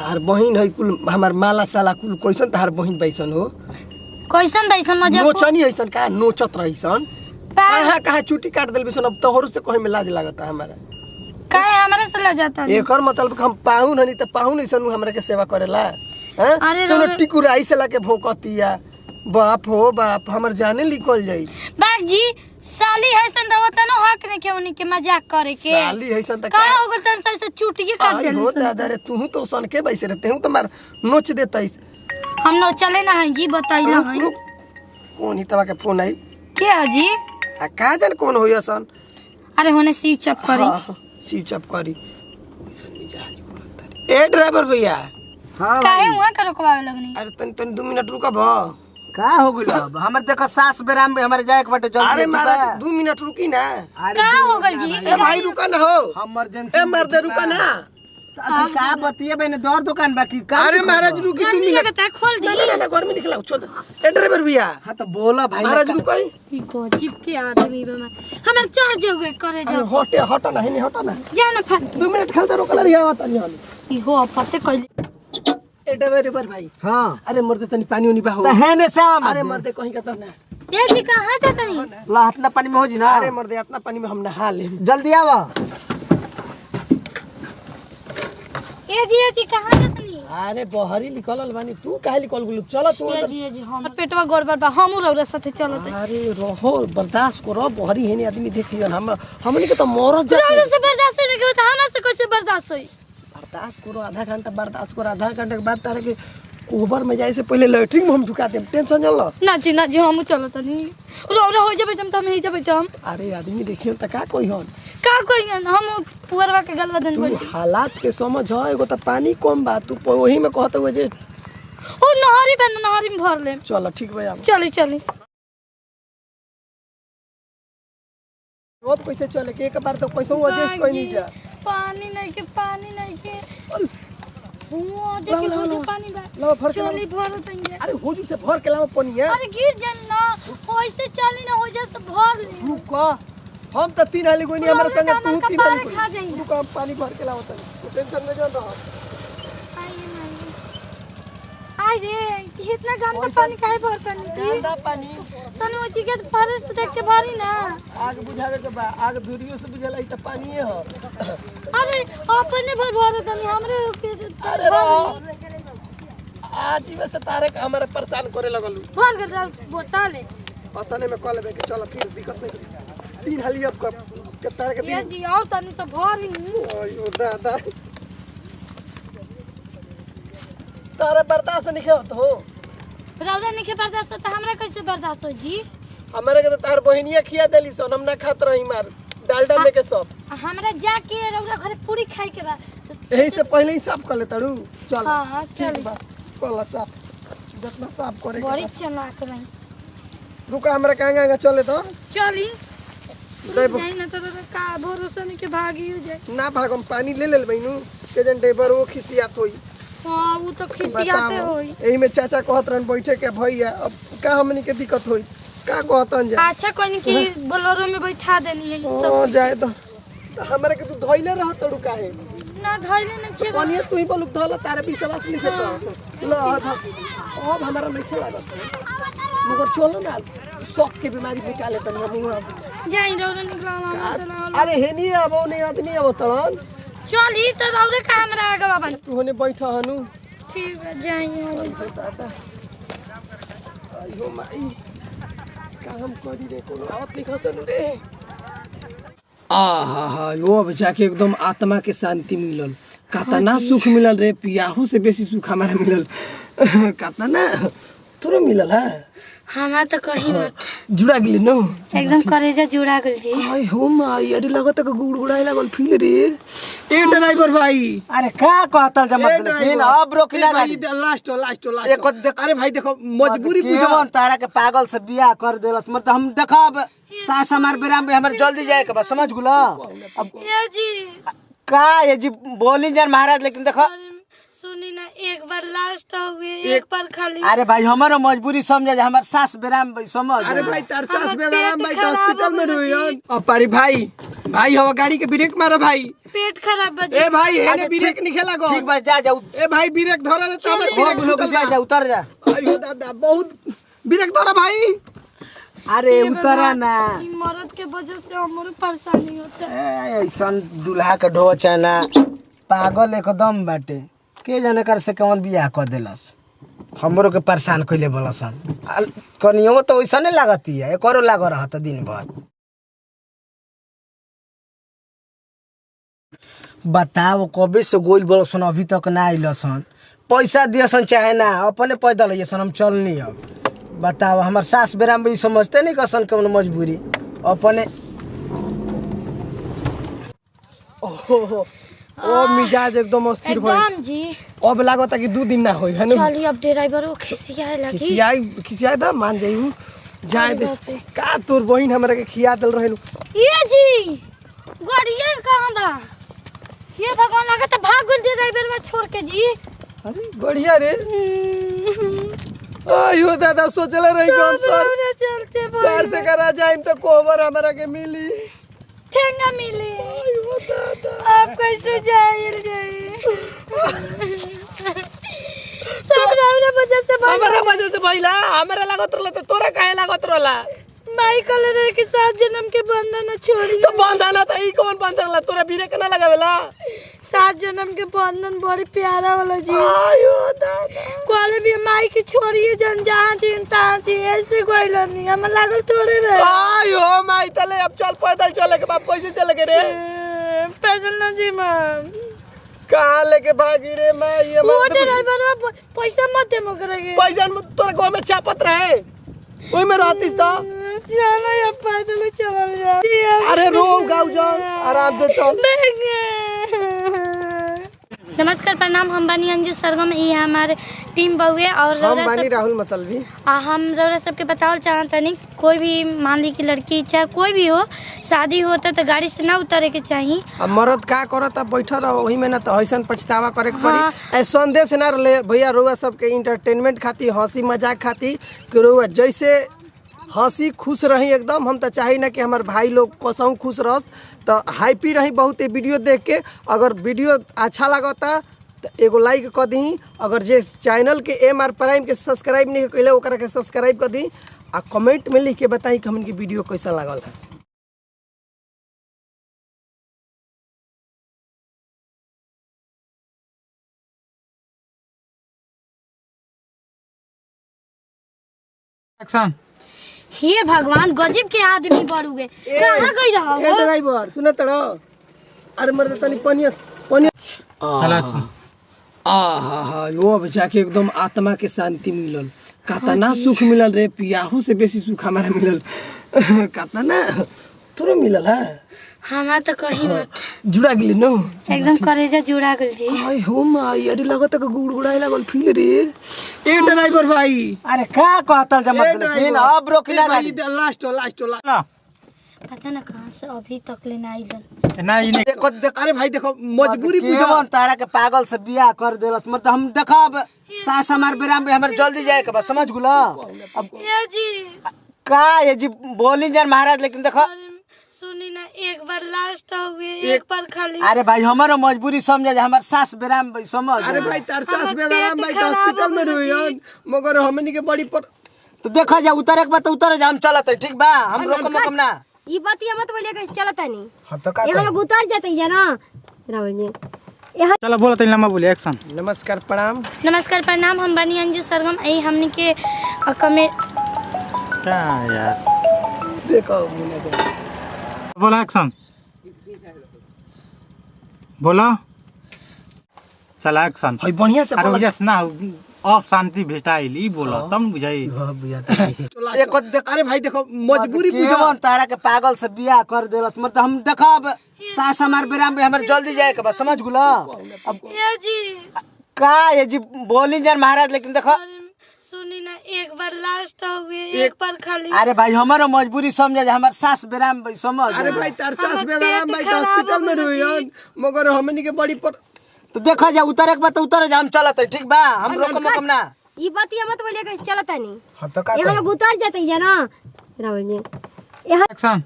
तार बहिन है कुल हमार माला साला कुल कैसन तार बहिन बैसन हो। कैसन बैसन मजा नोचनी ऐसन का नोचत रहीसन। कहाँ कहाँ चुटी काट देल बिसन, अब तोहरो से कहे में लाज लागता हमारा। काहे हमरा से ला जाता है? एकर मतलब कि हम पाहुन हनी त पाहुन ऐसन हमरा के सेवा करेला हैं। अरे कोनो रौरे- टिकुराई से लाके भोंकतिया। बाप हो बाप, हमर जाने निकल जाई। बाग जी साली है सन रवा तनो हक नहीं के उनी के मजाक करे के। साली ऐसन त का हो गल तन से चुटिए काट आई देल। हो दादा रे, तू तो सन के बैसे रहते हूं तुम्हार नोच देतई। हम नो चले ना है जी बताइला रुक है। रुक, कौन ही तवा के फोन आई? के है जी? आ का जान कौन होई सन। अरे होने स्विच ऑफ करी। हाँ, स्विच ऑफ करी। ऐसन मिजाज करत तारी। ए ड्राइवर भैया। हाँ काहे वहां के रोकवावे लगनी? अरे तन तन 2 मिनट रुकब। का हो गइल अब? हमर देखो सास बेराम में हमारे जाए के बाटे जल्दी। अरे महाराज 2 मिनट रुकी ना। अरे का हो गल जी? ए भाई रुका ना हो। हम इमरजेंसी ए मर्दे रुका ना। का बतिए बहने दौर दुकान बाकी का? अरे महाराज रुकी 2 गर्मी मिनट। लगता है खोल ना दी। ना ना गर्मी निकला छोड़ दे। ए ड्राइवर भैया। हां तो बोला भाई। महाराज रुकई। ई गजीब के आदमी बा हमरा चार्ज हो गए करे अरे जाओ। हटे हट ना, हिनी हट ना। जा ना फान 2 मिनट खलता रोकला रिया आवत नहीं हन। ई हो फते कइले। ए ड्राइवर भाई। हां अरे मर्दे तनी पानी उनी बा हो। त है ने साम। अरे मर्दे कहीं का तो ना। ये जी कहां जाता नहीं? ला इतना पानी में हो जी ना। अरे मर्दे इतना पानी में हम नहा लेम। जल्दी आवा। ए जी कहां जाता नहीं? अरे बहरी निकलल बानी, तू काहे निकल गेलू? चल तू ए अंदर। जी ए जी हम पेटवा गड़बड़ बा, हमू रौरा साथे चलत है। अरे रहो बर्दाश्त करो, बहरी हेने आदमी देखियन हम हमनी के तो मरत जा। रौरा से बर्दाश्त नहीं करत, हमरा से कैसे बर्दाश्त होई? बर्दाश्त करो, आधा घंटा बर्दाश्त करो। आधा घंटा के बाद तारे के कोबर में जाए से पहले लैट्रिन में हम ढुका देम, टेंशन जल। ना जी ना जी हमू चलत नहीं। रौरा हो जेबे तम त हम ही जेबे तम। अरे आदमी देखियन त का कोई हन। का कोई हम पुअरवा के गलवा दन तू बोल। हालात के समझ ह, एगो त पानी कम बा, तू वही में कहत हुए जे ओ नहरी बा, नहरी में भर ले। चल ठीक बा आब। चली चली। अब कैसे चले के एक बार तो कैसे एडजस्ट कोई नहीं जा। पानी नहीं के, पानी नहीं के। अरे, हुआ लाओ, देखी लाओ, हो लाओ। पानी बा। लाओ, भर के लाओ। चली भर तंगे। अरे होजू से भर के लाओ पानी है। अरे गिर जान ना, ओइसे चली ना हो जा तो भर ले। रुक, हम त 3 हाली गोइनी हमरा संगे रौरा तू तो 3 हाली कपारे खा जाएंगे। रुक, हम पानी भर के लाओ तनी, टेंशन में जान रहो। आई माई। आई रे कितना गंदा पानी काहे भरतनी जी? गंदा पानी तनी ओची के पारे से देख के भरी ना। आग बुझावे के बा, आग धुरियो से बुझाला ई त पानीए ह। अरे अपने भर भरतनी हमरे के अरे रहो। आज ही वैसे तारे के हमारे परेशान करे लगलू। भर के बोतल ले। पता नहीं मैं कॉल के चल फिर दिक्कत नहीं। 3 हाली अब के तारे के ये तीन। जी और तनी से भरी। अयो दादा तारे बर्दाश्त नहीं होत हो। रौदा नहीं के बर्दाश्त होता, हमरा कैसे बर्दाश्त हो जी? हमारे के तो तार बहिनिया खिया देली सन, हम ना खात रही मार डालडा में के सब। हमरा जाके रौदा घरे पूरी खाए के बा। यही से पहले ही साफ कर ले तड़ू। चल हां हां चल बा, कल साफ जितना साफ करे के बड़ी बा। चलाक रही। रुका हमरा कहाँ कहाँ चले तो चली ड्राइवर जाई ना तो का भरोसा नहीं के भागी हो जाए। ना भागम, पानी ले लेल बइनू के जन ड्राइवर वो खिसियात होई। हां वो तो खिसियाते होई। एही में चाचा कहत रहन बैठे के भैया, अब का हमनी के दिक्कत होई, का कहतन जा। अच्छा कोई की बोलेरो में बैठा देनी है सब। ओ जाए तो हमरा के तू धइले रह तड़ू काहे? ना धइले नहीं खेल। पानी तू ही बोलू धल, तारे विश्वास नहीं खेत ल अब हमरा नहीं खेला। मगर चलो ना शौक के बीमारी मिटा ले तनी हम जाई रौरा निकला हम। अरे हेनी आबो नहीं आदमी आबो तड़न। चल ई तो रौरा का हमरा आगे बाबा। तू होने बैठा हनु। ठीक है जाई हम। आयो माई काम करी रे, कोनो आवत नहीं खसनु रे। आहा हा यो अब जाके एकदम आत्मा के शांति मिलल। कतना सुख मिलल रे, पियाहू से बेसी सुख हमारा मिलल। कतना थोड़ा मिलल है। हमार तो कहीं मत जुड़ा गेली नो एकदम करेजा जुड़ा गेल जी। आई हो माई, अरे लागत के गुड़गुड़ाए लागल फील रे। ए ड्राइवर भाई। अरे का कहतल जमा लेकिन अब रोकी ना भाई, गाड़ी। Last last last. एक अरे भाई देखो मजबूरी बुझा बुझा। तारा के पागल से बियाह कर देलस मत। हम देखब सास हमार बेराम में हमर जल्दी जाए के बा, समझ गुला। अब ये जी का ये जी बोली जान महाराज, लेकिन देखो सुनी ना एक बार लास्ट हो गए, एक बार खाली। अरे भाई हमारो मजबूरी समझ, हमार सास बेराम भाई समझ। अरे भाई तार सास हमर बेराम पेट भाई खराब हॉस्पिटल में हो गइल रोई। अपारी भाई भाई हवा गाड़ी के ब्रेक मारो भाई। पेट खराब बा जी। ए भाई हेने ब्रेक नहीं खेला गो। ठीक बा जा जा। ए भाई ब्रेक धरा ले त हमर ब्रेक लोग जा जा उतर जा। अयो दादा बहुत ब्रेक धरा भाई। अरे उतरा ना। ई मर्द के वजह से हमरो परेशानी होता है। ऐसन दूल्हा के ढो चाना पागल एकदम बाटे के जाने कर से कौन बियाह कर देलस हमरो के परेशान कइले बोलसन। कनियो तो ओइसने लागती है एकरो लाग रहत दिन भर। बताओ कबे से गोइल बोलसन अभी तक ना आइलसन। पैसा दियसन चाहे ना अपने पैदल अइसन हम चलनी अब। बताओ हमार सास बेराम भी समझते नहीं कसन कौन मजबूरी अपने। ओहो ओ मिजाज एकदम अस्थिर भइल एकदम जी। अब लागत कि 2 दिन ना होई है न। चली अब ड्राइवर ओ खिसियाए लगी। खिसियाई खिसियाई दा मान जाई जाए दे। का तोर बहिन हमरा के खिया देल रहेलु। ये जी गाड़िया कहां बा? ये भगवान लागत भाग गेल ड्राइवर में छोड़ के जी। अरे गड़िया रे। आयो दादा सोचले रही हम सर सर से करा जाइम तो कोबर हमरा के मिली ठेंगा मिली। आयो दादा आप कैसे जाइल जाई? सब हमरा वजह से भइल। हमरा वजह से भइला। हमरा लागत रहला त तोरा काहे लागत रहला? माई कहले रहे कि 7 जन्म के बंधन छोड़ी। तो बंधन त ई कौन बंधन रहला? तोरा बीरे के ना लगावेला? 7 जन्म के बंधन बड़ी प्यारा वाला जी। आयो दादा कहले भी माई के छोड़िए जन जहां जी तहां जी ऐसे कहला नहीं हम लागल थोड़े रहे। आयो माई तले अब चल पैदल चले के बाप कैसे चले के रे? पैदल ना जी मां कहां लेके भागी रे माई? वो ड्राइवर पैसा मत दे मोकरे के। पैसा तोरा गांव में चापत रहे ओई में रहतिस त चलो अब पैदल चलल जा। अरे रो गाँव जाओ आराम से चल। नमस्कार प्रणाम, हम बानी अंजू सरगम, ये हमारे टीम बहुए और हम बानी राहुल मतलबी। आ हम रौरा सबके बतावल चाहतनी कोई भी मान ली कि लड़की चाहे कोई भी हो शादी होता तो गाड़ी से ना उतरे के चाहिए। अब मर्द का करत अब बैठल रहो वही में ना तो ऐसा पछतावा करे के पड़ी। ए संदेश ना रहे भैया रउआ सबके इंटरटेनमेंट खातिर हंसी मजाक खातिर कि रउआ जैसे हंसी खुश रही एकदम। हम तो चाही ना कि हमार भाई लोग कसहूँ खुश रहस तो हैप्पी रही बहुत वीडियो देख के। अगर वीडियो अच्छा लगता तो एगो लाइक कर दी, अगर जे चैनल के MR prime के सब्सक्राइब नहीं कैले ओकरा के सब्सक्राइब कर दी आ कमेंट में लिख के बताई कि हमन के वीडियो कैसा लागल है। एक्शन। हे भगवान गजब के आदमी बड़ुए कहां गई रहो? ए ड्राइवर सुन तड़ो, अरे मर्द तनी पनिया पनिया। आहा हा यो अब जाके एकदम आत्मा के शांति मिलल। कतना सुख मिलल रे, पियाहू से बेसी सुख हमारा मिलल। कतना तोरो मिलल है? हमारा तो कहीं मत जुड़ा गेली नो एकदम करेजा जुड़ा गेल जी। आई हो माई, अरे लागत के गुड़गुड़ाए लागल फील रे। ए ड्राइवर भाई, अरे का कहतल जमा लेकिन अब रोकिना भाई, लास्ट लास्ट लास्ट पता ना कहां से अभी तक ले ना आइलन ना ई देखो देख। अरे भाई देखो मजबूरी बुझा, तारा के पागल से बियाह कर देलस मत। हम देखब सास हमार बेराम बे, हमर जल्दी जाए के बा, समझ गुला। अब ये जी का ये जी बोली जान महाराज, लेकिन देखो सुनी ना एक बार लास्ट हो गई, एक बार खाली। अरे भाई हमारो मजबूरी समझ, हमार सास बेराम बे, समझ। अरे भाई तार सास बेराम भाई तो हॉस्पिटल में रहियन, मगर हमनी के बड़ी पर तो देखा जा उतरे के बा तो उतर जा, हम चलत है ठीक बा, हम रोकम कम ना। ई बात ये मत बोलिए कि चलत नहीं। हां तो का ये लोग उतर जाते हैं ना राहुल जी। यहां चलो बोला तनी लंबा बोलिए। एक्शन। नमस्कार प्रणाम। नमस्कार प्रणाम, हम बनी अंजू सरगम, ए हमनी के कमे क्या यार देखो मुने के बोला। एक्शन बोला चला। एक्शन भाई बढ़िया से अरे यस ना ऑफ शांति भेटाइल ई बोला तब बुझाई। एक अरे भाई देखो मजबूरी बुझा, तारा के पागल से बियाह कर देलस मत। हम देखब सास हमार बेराम बे, हमर जल्दी जाए के बा, समझ गुला। अब ये जी का ये जी बोली जान महाराज, लेकिन देखो सुनी ना एक बार लास्ट हो गई, एक बार खाली। अरे भाई हमारो मजबूरी समझ, हमार सास बेराम बे, समझ। अरे भाई तार सास बेराम भाई तो हॉस्पिटल में रहियन, मगर हमनी के बड़ी पर तो देखा जा उतरे के बा तो उतर जा, हम चलत है ठीक बा, हम रोकम कम ना। ई बात ये मत बोलिए कि चलत नहीं। हां तो का ये लोग उतर जाते हैं ना राहुल जी। यहां एक्शन।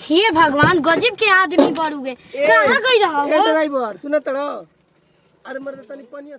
हे भगवान, गजब के आदमी बड़ुए। कहाँ गई रहो? ए ड्राइवर सुन तड़ो, अरे मर्द तनी पनिया।